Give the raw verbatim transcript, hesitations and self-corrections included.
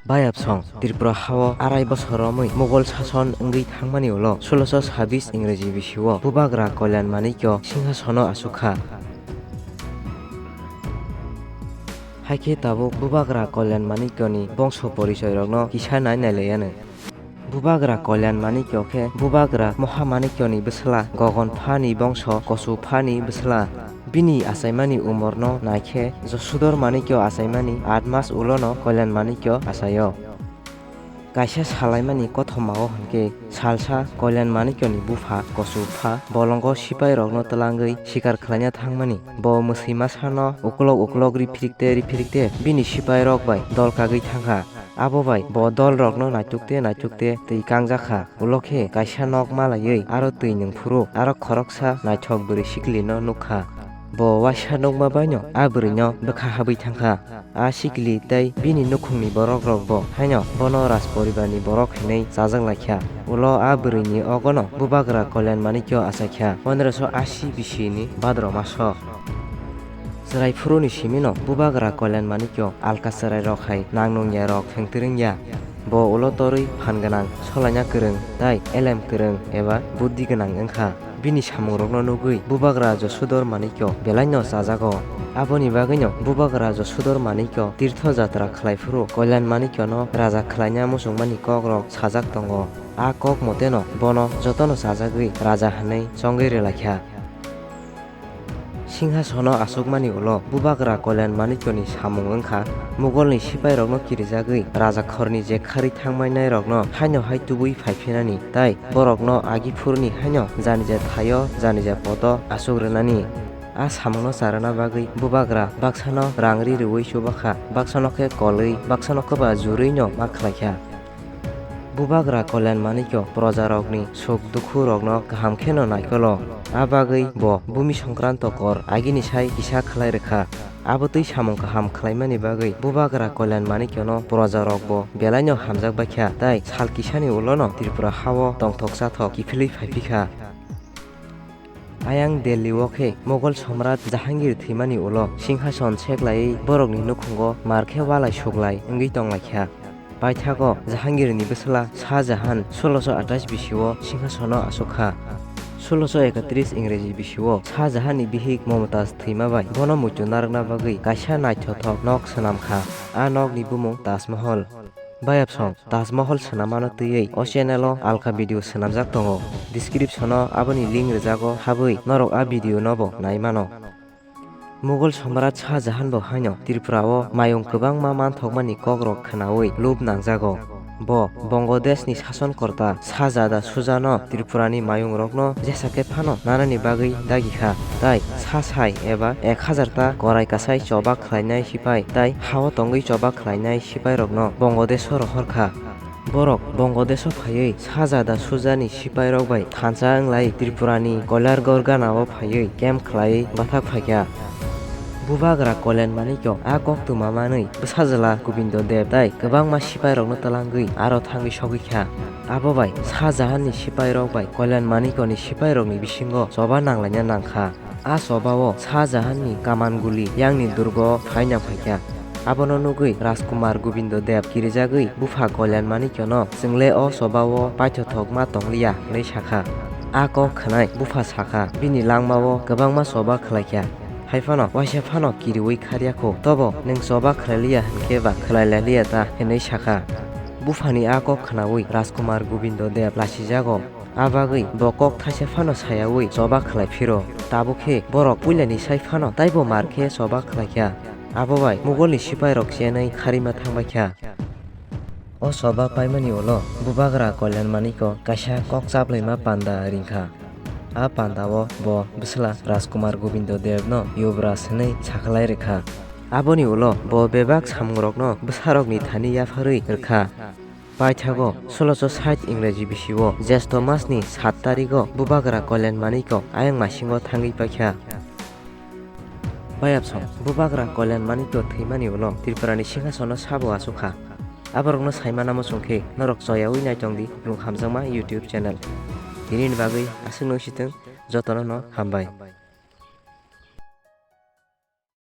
Bayapsong, Tripura hao arai bosor romwi Mughal sason wngwi thangmani ulo sulosho sabis Ingreji bisio Bubagra Kalyan Manikya singhasono asukha. Haikhe tabuk Bubagra Kalyan Manikyani bongso porichoirokno kisa nai nailaiyanw. Bubagra Kalyan Manikya khe Bubagra Mohamanikyani bwsla, Gogon phani bongso Kosu phani bwsla. Bini achaimani umorno naikhe Josudor Manikya achaimani aat mas ulono Kalyan Manikya achaio. Kaisa salaimani kothomao hwnkhe salsa Kalyan Manikyani bupha Kosu pha bolongo sipairokno twlangwi sikar khlaina thangmani. Bo mwswi masano uklok uklok riphirikte riphirikte bini sipairok bai dol kagwi thangkha. Abo bai bo dolrokno naitukte naitukte twi kangjakha. Ulo khe kaisa nok malaiwi aro twi nwng phuru aro khoroksa naithok bwrwi siklino nukha. Bo waisa nukma baino a bwrwino bwkha habwi thangkha. A sikli tei bini nukhungni borokrokbo haino bono rajporibarni borok hinwi chajak laikha. Ulo a bwrwini ogono Bubagra Kalyan Manikya achaikha pondroso ashi bisini bhadro maso. Chwrai phuruni simino Bubagra Kalyan Manikya alka chwrairok hai nang nungyarok thwngtwrwngya. Bo ulo torwi phan gwnang, solaina kwrwng, tei elem kwrwng eba buddhi gwnang wngkha. Bini samungrokno nugwi Bubagra Josudor Manikya belaino chajago. Aboni bagwino Bubagra Josudor Manikya tirtho jatra khlai phuru Kalyan Manikyano raja khlaina muchungmani kokrok sajak tongo. A kok moteno bono jotono chajagwi raja hwnwi chongwi rwlaikha. Singhasono aswkmani ulo Bubagra Kalyan Manikyani samung wngkha Mugolni sipairokno kirijagwi rajakhorni jekharwi thangmainairokno haino hai tubui phaiphinani tei borokno agiphuruni haino janija thaio janija poto aswk rwnani. A samungno charwna bagwi Bubagra baksano rang ri rwui chubakha, baksano khe kolwi, baksano kwba jurwino ma khlaikha. Bubagra Kalyan Manikya projarokni suk dukhurokno kaham kheno naikolo. A bagwi bo Bhumi Songkranto kor agini sai kisa khlai rwkha. Abo twi samung kaham khlaimani bagwi Bubagra Kalyan Manikyano projarokbo belaino hamjak baikha tei sal kisani ulono Tripura hao tongthok chathok kiphilwi phaiphikha. Ayang Delhi o khe Mughal Samrat Jahangir thwimani ulo singhason seklaiwi borokni nukhungo mar khe walai suklai wngwi tonglaikha. Paithago Jahangirni bwsla Shah Jahan sulosho atais bisio singhasono asukha. Sulosho ekatris Ingreji bisio Shah Jahanni bihik Mumtaz thwima bai bono muitu narwkna bagwi kaisa naithothok nok swnamkha. A nokni bumung Taj Mahal. Bayapsong, Taj Mahal swnamano twiwi o channel o alka video swnamjak tongo. Description o aboni link rwjago, habwi norok a video no bo nai mano. Mughal Samrat Shah Jahan bo haino Tripura o mayung kwbangma manthokmani kokrok khwnawi lub nangjago. Bo Bongo Desh ni sason korta Shahzada Sujano Tripura ni mayung rokno jesa khe phano nanani bagwi dagi kha, tai sa sai eba ek hajar ta korai kasai choba khlainai sipai tai hao tongwi choba khlainai sipai rokno Bongo Desh o rohor kha. Borok Bongo Desh o phaiwi Shahzada Sujani sipai rok bai thansa wnglai Tripura ni Koilargarh gana o phaiwi camp khlaiwi bathak phaikha. Bubagra Kalyan Manikya a koktwma manwi bwsajwla Gobindo Deb tai kwbangma sipairokno twlangwi aro thangwi sogwi kha. Abo bai Shah Jahanni sipairok bai Kalyan Manikyani sipairokni bisingo choba nanglaina nangkha. A chobao Shah Jahanni kaman guli yangni durgo phaina phaikha. Abono nugwi Rajkumar Gobindo Deb kirijagwi bupha Kalyan Manikyano, "Chwngle o chobao paithothok ma tongliya," hwnwi sakha. A kok khwnai bupha sakha, "Bini langmao kwbangma choba khlaikha. Hai phano waisa phano kiriwi kharya kho, tobo nwng choba khlai liya hwn khe ba khlai lai liya ta?" hwnwi sakha. Buphani a kok khwnawi Rajkumar Gobindo Deb lasijago. A bagwi bo kok thaisa phano sayawi choba khlai phiro. Tabuk khe borok puilani sai phano taibo mar khe choba khlaikha. Abo bai Mughal ni sipai rok chenwi kharima thangbaikha. O choba paimani ulo Bubagra Kalyan Manikya kaisa kok chaplaima panda ringkha. A pandao bo bwsla Rajkumar Gobindo Debno Yuvraj hwnwi sakhlai rwkha. Aboni ulo bo bebak samungrokno bwsarokni thani yapharwi rwkha. Paithago sulosho sait Ingreji bisio Jesto masni sat tarigo Bubagra Kalyan Manikya ayang masingo thangwi paikha. Bayapsong, Bubagra Kalyan Manikya thwimani ulo Tripurani singhasono sabo achukha. Aborokno saimana muchungkhe norok choyawi naitongdi Lung Hamjakma YouTube channel. Tinini bagwi aswk nung sitwng, jotono no hambai.